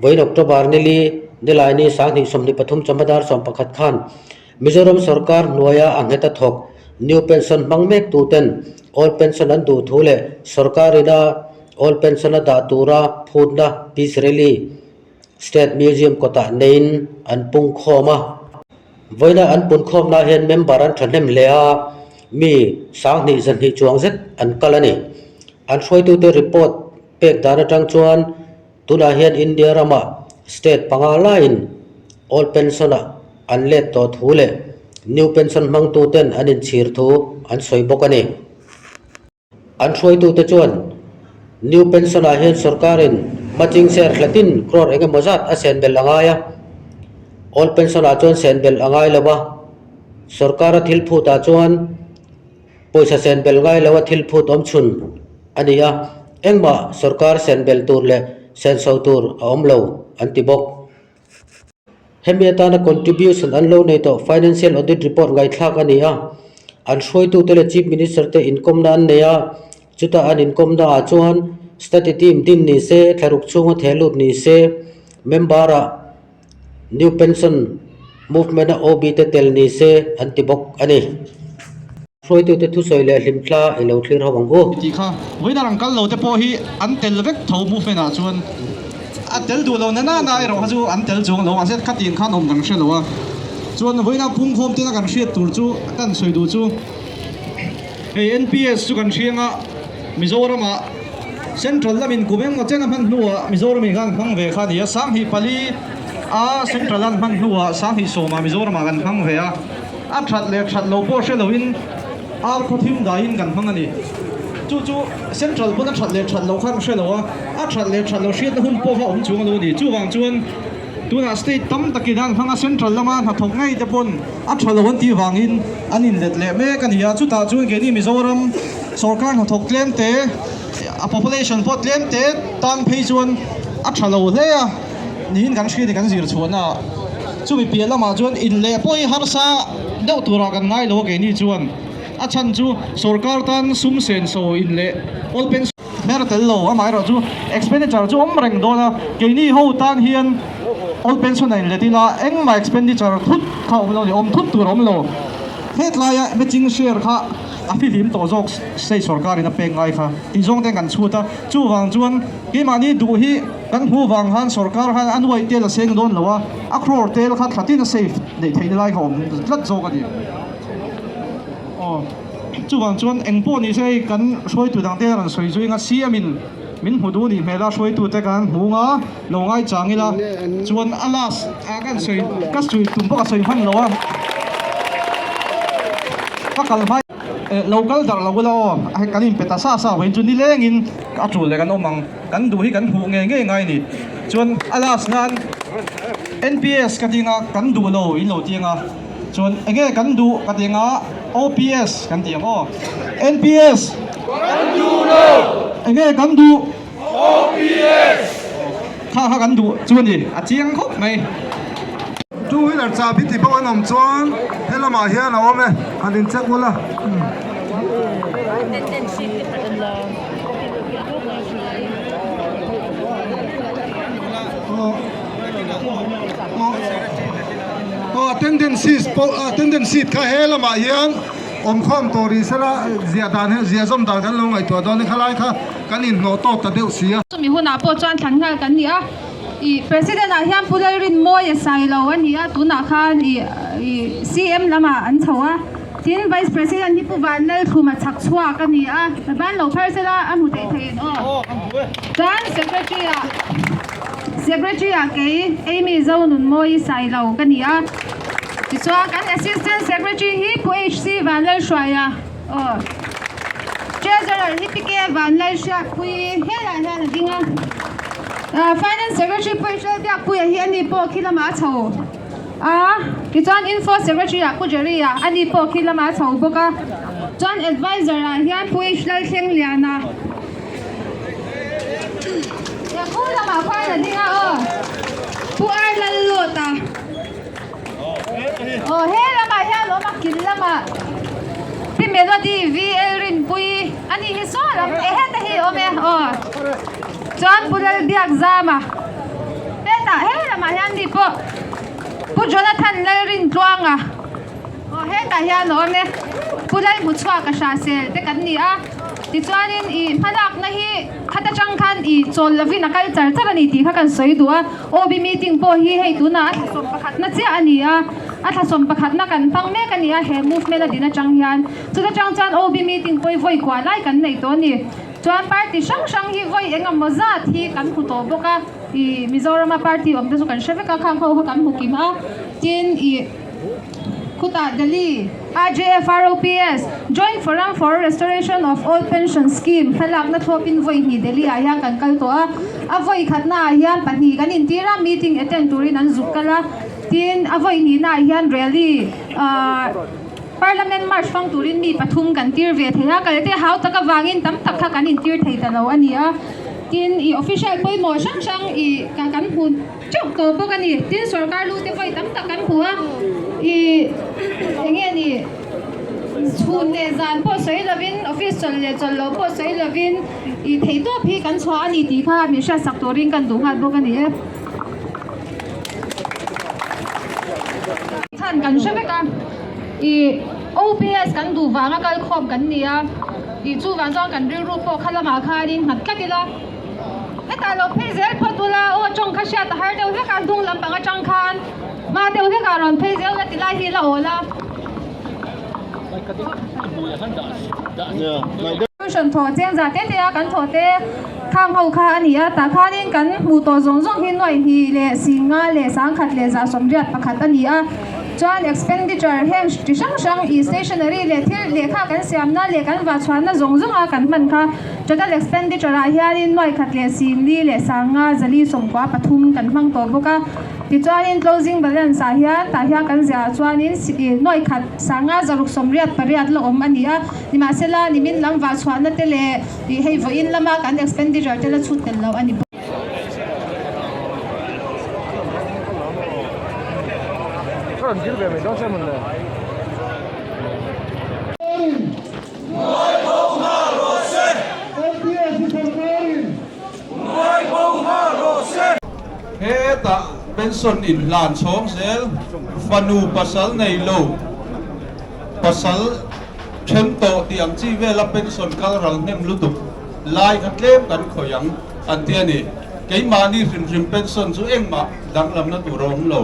Vawiin October nili, Nilaini 2023 chawhma dar 11 khan Mizoram sorkar hnuaia a nghet a thawk New Pension hmang mek tuten Old Pension an duh thu leh sorkar ina Old Pension a dah tura phutna Peace Rally State Museum kawtah neiin an pung khawm a. Vawiina an pun khawmna hian member an thahnem hle a, mi 20 200 chuang zet an kal a ni. An hruaitute report pek dan atang chuan tunah hian India ramah state panga laiin old pension-ah an let tawh thu leh new pension hmangtuten an inchhir thu an sawi bawk a ni. An hruaitute chuan new pension-ah hian sorkarin matching share hlatin crore eng emaw zat a sen belh a ngai a, old pension-ah chuan sen belh a ngai lo a, sorkara thil phutah chuan pawisa sen belh ngai lo a thil phut awm chhun a ni a, engmah sorkar sen belh tur leh senso tur a awm lo an ti bawk. Hemi atana contribution an lo nei tawh Financial Audit Report ngaihthlak a ni a, an hruaitute leh Chief Minister te inkawmna an nei a, chutah an inkawmna ah chuan Study Team din ni se, thlaruk chhunga theh lut ni se, member ah New Pension Movement a OB te tel ni se an ti bawk a ni. Hruaitute thusawi leh hlimthla i lo thlir ho ang u. Tih kha vawiin ang kal lo te pawh hi an tel vek tho movement ah chuan a tel duh lo na na na erawh kha chu an tel chuang lo mahse khatiang khan awm kan hre lo a chuan vawiin a pungkhawm tena kan hriat tur chu kan sawi duh chu hei NPS chu kan hriang a Mizoram ah Central lamin kum engmaw chen a hman hnuah Mizoram in khan hmang ve kha a ni a 2004 a Central an hman hnuah 2010 ah Mizoram ah kan hmang ve a. A that leh that lo pawh hre loin ar khaw thim daiin kan hmang a ni. Chu chu Central pawn a that leh that loh khan hre lo a, a that leh that lo hriatna hun pawh kha awm chung a lo ni. Chuvang chuan tunah state tam takin an hmang a, Central lama hnathawk ngei te pawn a tha lo an tih vangin an inlet leh mek a ni a. Chutah chuan keini Mizoram sorkar hnathawk tlem te, a population pawh tlem te tan phei chuan a tha lo hle a. Niin kan hria ni kan zir chhuahna ah chumi piah lamah chuan in leh pawh hi harsa deuh turah kan ngai lo a keini chuan a chhan chu sorkar tan sum senso in leh old pension hmer tel lo amaherawh chu expenditure chu awm reng dawn a keini ho tan hian old pension a in let ila engmah expenditure thut kha awm lo a ni awm thut tur a awm lo hetlaia matching share kha a fihlim tawh zawk state sorkar in a pek ngai kha tih zawng te kan chhut a chuvang chuan keimahni duh hi Kan hmuh vang khan sorkar khan a nuaih tel a seng dawn lo a, a crore tel kha thla tin a safe neih theihna lai kha awm tlat zawk a ni. Aw, chuvang chuan eng pawh ni se hei kan hruaitu dang te rawn sawi zui anga CM in min hmu duh nih hmel a, hruaitu te kan hmu anga lo ngaichang ila chuan a last a kan sawi ka sawi tum pawh ka sawi hman lo a, ka kal hmai. Lo kal darh lo ula aw, hei kan inpe ta sa sa vawiin chu nilengin a tul leh kan awm ang. Kan duh hi kan hmuh ngei ngei ngai ni. Chuan a last nan NPS ka ti anga kan duh lo in lo ti anga chuan enge kan duh ka ti anga OPS kan ti ang aw. NPS Kan duh lo. Enge kan duh? OPS Kha kha kan duh chu a ni a chiang khawp mai. Two wheeler chahbi ti bawk an awm chuan he lamah hian a awm e han in check ula. Aw attendance sheet pawh attendance sheet kha he lamah hian awmkhawm tawh rih sela ziah dan hi ziah zawm dan kan lo ngaihtuah dawn a ni khalai kha kan inhnawh tawk ta deuh si a. Chumi hunah pawh chuan thlan nghal kan ni a, ih President ah hian Pu Lalrinmawia Sailo a ni a, tunah khan ih ih CM lamah an chho a. Tin, Vice President hi Pu Vanlalthluma chhak chhuak a ni a, ban lo phar sela a hmu theih theihin aw. Chuan Secretary ah Secretary ah kei Amy Zonunmawii Sailo ka ni a. Tichuan kan Assistant Secretary hi Pu HC Vanlalhruaia aw. Treasurer hi Pi K Vanlalhriatpuii helaiah hian a ding a. Finance Secretary Pu H Lalbiakpuia hi ani pawh khi lamah a chho. A, tichuan Info Secretary ah Pu Jerry a, ani pawh khi lamah a chho bawk a. Chuan Adviser ah hian Pu H Lalthlengliana. Ia khu lamah khuan a ding a aw. Pu R Lallawta. Aw he lamah hian awm a kil lamah Pi Melody VL Rinpuii ani hi saw lam e heta hi awm e aw. Chuan Pu Lalbiakzama. lamah hian mi pawh Pu Jonathan Lalrintluanga aw hetah hian a awm e. Pu Lalhmuchhuaka Hrahsel te kan ni a, tichuanin ih hmalakna hi khat atang khan ih chawl lovin a kal char char a ni tih kha kan sawi duh a, OB meeting pawh hi hei tunah a thlasawm pakhatna chiah a ni a, a thlasawm pakhatna kan hmang mek a ni a he movement a din atang hian. Chuta tang chuan OB meeting pawh hi vawi kua lai kan nei tawh a ni. Chuan party hrang hrang hi vawi eng emaw zat hi kan hmu tawh bawk a, ih Mizorama party awm te chu kan hre vek a, khang ho kha kan hmu kim a, tin ih khutah Delhi RJFROPS, Joint Forum for Restoration of Old Pension Scheme, hmalakna thlawpin vawi hnih Delhi ah hian kan kal tawh a, a vawi khatna ah hian pahnih kan intir a, meeting attend turin an zuk kal a, tin a vawi hnihna ah hian rally ah. Parliament march fang turin mi pathum kan tir ve thei a, kalte hau tak avangin tam tak kha kan intir thei ta lo a ni a. Tin, i official pawimawh hrang hrang i ka kan hmu teuh tawh bawk a ni. Tin, sorkar lu te vawi tam tak kan hmu a, i eng nge ni chhun leh zan pawh sawi lovin office chawlh leh chawlh loh pawh sawi lovin i theihtawp hi kan chhuah a ni tih kha min hriatsak turin kan duh nghal bawk a ni e. Chhan kan hre vek a, ih OPS kan duh vanga kal khawm kan ni a, ih chuvang chuan kan rilru pawh kha lamah khanin nghat tlat ila, hetah lo phei zel phawt ula aw tawng kha hriat a har deuh hlek a, hnung lampang atang khan hma deuh hlek ah rawn phei zel ula ti lai hi la awl a. Tuition thawh cheng zah te te a kan thawh te khang ho kha a ni a, tah khanin kan hmuh tawh zawng zawng hi nuaih hnih leh singa leh sangkhat leh zah sawmriat pakhat a ni a, chuan expenditure heng chi hrang hrang ih stationery leh thil lehkha kan siamna leh kan vahchhuahna zawng zawng a kan hman kha total expenditure ah hianin nuaih khat leh singli leh sanga zali sawmkua pathum kan hmang tawh bawk a. Tichuanin closing balance ah hian tah hian kan ziah ah chuanin nuaih khat sanga zaruk sawmriat pariat la awm a ni a, nimahsela nimin lam vah chhuahna te leh ih hei vawiin lama kan expenditure te la chhut tel loh a ni bawk. Hetah pension inhlan chhawng zel, fanu pasal nei lo, pasal then tawh tih ang chi vela pension kal ral hnem lutuk lai kha tlem kan khawih ang an ti a ni. Keimahni hrim hrim pension chu engmah danglamna tur a awm lo.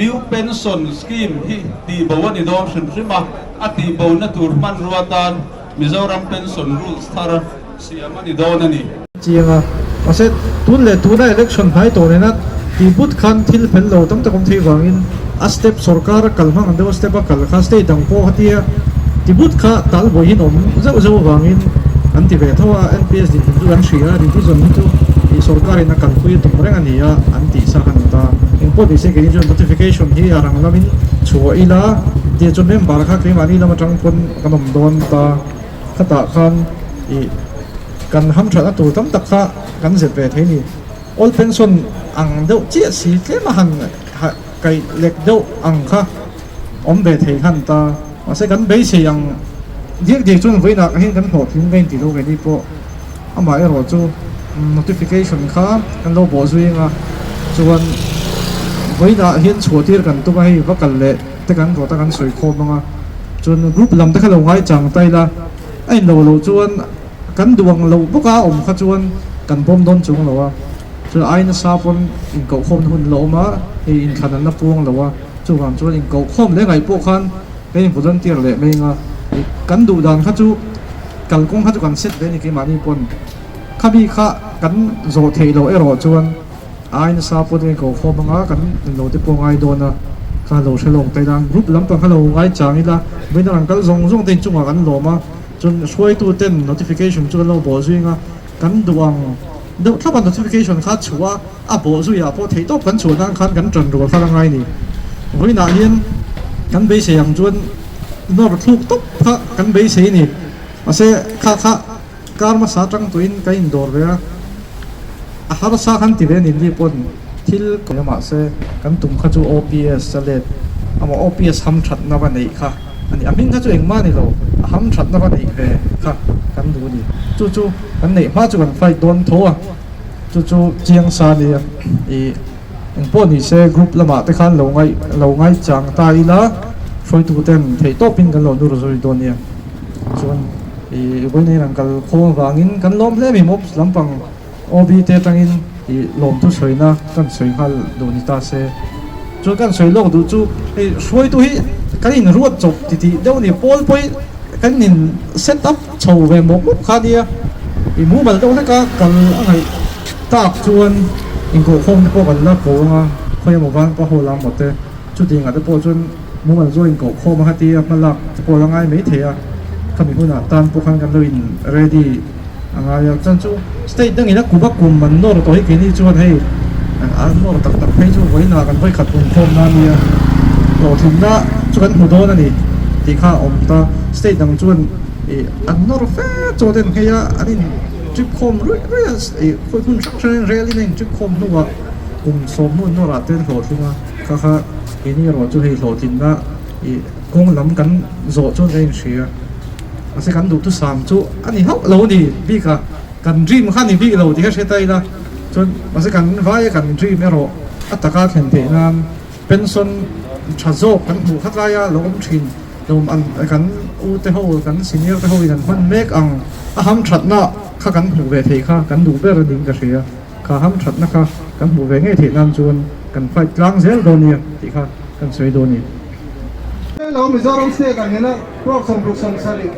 New Pension Scheme hi tihbo a ni dawn hrim hrim a, a tihbona tur hmanrua tan Mizoram Pension Rules thar siam a ni dawn a ni. Chiang a, mahse tun leh tuna election hnai tawh nena tih but khan thil fel lo tam tak awm thei vangin a step sorkar a kal hmang ang deuh a step a kal kha state dang pawh khatia ti but kha tal vawiin awm zeuh zeuh avangin an ti ve tho a, NPS dinhmun chu kan hria a, revision hi chu ih sorkarin a kalpui a tum reng a ni a an tih sa khan ta. Engpawh ni se keini chuan notification hi a rang lamin chhuah ila tia chuan member kha keimahni lam atang pawn kan awm dawn ta. Khatah khan ih kan hamthatna tur tam tak kha kan zep ve thei ni. Old pension ang deuh chiah si tlem a han kaih lek deuh ang kha awm ve thei khan ta. Mahse kan beisei ang diak diak chuan vawiinah hian kan hlawhtling ka inti lo keini pawh amaherawh chu notification kha kan lo bawh zui anga chuan vawiinah hian chhuah tir kan tum a hei va kal leh te kan rawt a kan sawi khawm anga chuan group lam te kha lo ngaichang ta ila a inlo loh chuan kan duh ang loh bawk a awm kha chuan kan bawm dawn chung lo a chuan ai nasa pawn inkohkhawmna hun la awm a hei inthlan an la puang lo a chuvang chuan inkohkhawm leh ngaih pawh khan kan in volunteer leh mai anga kan duh dan kha chu kalkawng kha chu kan set ve a ni keimahni pawn khami kha kan zawh theih loh erawh chuan Ai nasa pawh te ko khawm anga kan lo te pawh ngai dawn a, kha lo hre lawk ta ila group lampang kha lo ngai chang ila vawiin a rawn kal zawng zawng te inchungah kan lawm a, chuan hruaitu ten notification chu kan lo bawh zui anga kan duh ang deuh thlap a notification kha chhuah a a bawh zui ah pawh theih tawp kan chhuah nan khan kan tan rual kha la ngai ni. Vawiin ah hian kan beisei ang chuan nawr thluk tawp kha kan beisei ni mahse kha kha Kar hmasa atang tuin ka indawr ve a, a harsa khan ti ve a ni ni pawn thil ka mahse kan tum kha chu OPS a let amah OPS ham thatna va neih kha a ni, a hming kha chu engmah a ni lo, a ham thatna va neih ve kha kan duh a ni, chu chu kan neih hma chu kan fight dawn tho a, chu chu chiang sa nia ih. Engpawh ni se group lamah te khan lo ngaih lo ngaichang ta ila hruaitu ten theih tawpin kan lo nur zui dawn nia. Chuan ih vawiin an kal khawm avangin kan lawm hle mai mawp lampang OB te atangin ih lawmthu sawina kan sawi nghal duh ni ta se. Chuan kan sawi lawk duh chu hei hruaitu hi kan inruat chawp titih deuh a ni pawl pawh hi kan in set up chho ve mawp mawp kha nia ih mumal deuh hlek a kal a ngaih tak chuan inkohkhawm te pawh kan la ko anga khawi emaw van pa ho lam maw te chutiang ah te pawh chuan mumal zawk inkohkhawm a khatia hma lak te pawh la ngai mai thei a khami hunah tan pawh khan kan lo in ready a ngai a chuan chu state dangin a kum a kum an nawr tawh hi keini chuan hei an nawr tak tak phei chu vawiinah kan vawikhat pumkhawm na ania hlawhtlinna chu kan hmu dawn a ni tih kha a awm ta state dang chuan ih an nawr fe chaw te an nghei a an in trip khawm ruih ruih a ih khawi hmun hrang hrang in rel in a in trip khawm hnuah kum sawm hnu nawrah te an hlawhtling a kha kha keini erawh chu hei hlawhtlinna ih kawng lam kan zawh chuan ka inhria. Mahse kan duhthusam chu a ni hauh lo a ni bik a, kan dream kha a ni bik lo tih kha hre ta ila chuan mahse kan vaia kan dream erawh a taka thlen theih nan pension tha zawk kan hmuh khat laia lo awm thin lo an kan u te ho kan senior te ho in an hman mek ang a ham thatna kha kan hmuh ve theih kha kan duh ber a niin ka hria kha ham thatna kha kan hmuh ve ngei theih nan chuan kan fight tlang zel dawn nia tih kha kan sawi dawn a ni. Hello Mizoram state ang hian a crore 60 70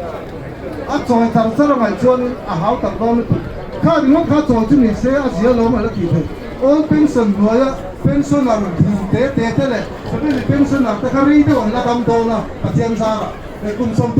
a chawi char char a ngaih chuanin a hau tak dawn lutuk. Kha ringawt kha chawi chu ni se a zia lo mai la tih theih. Old pension hnuaia pensioner dil te te te leh family pensioner te kha rei deuh an la dam dawn a Pathian zarah. Kum 30.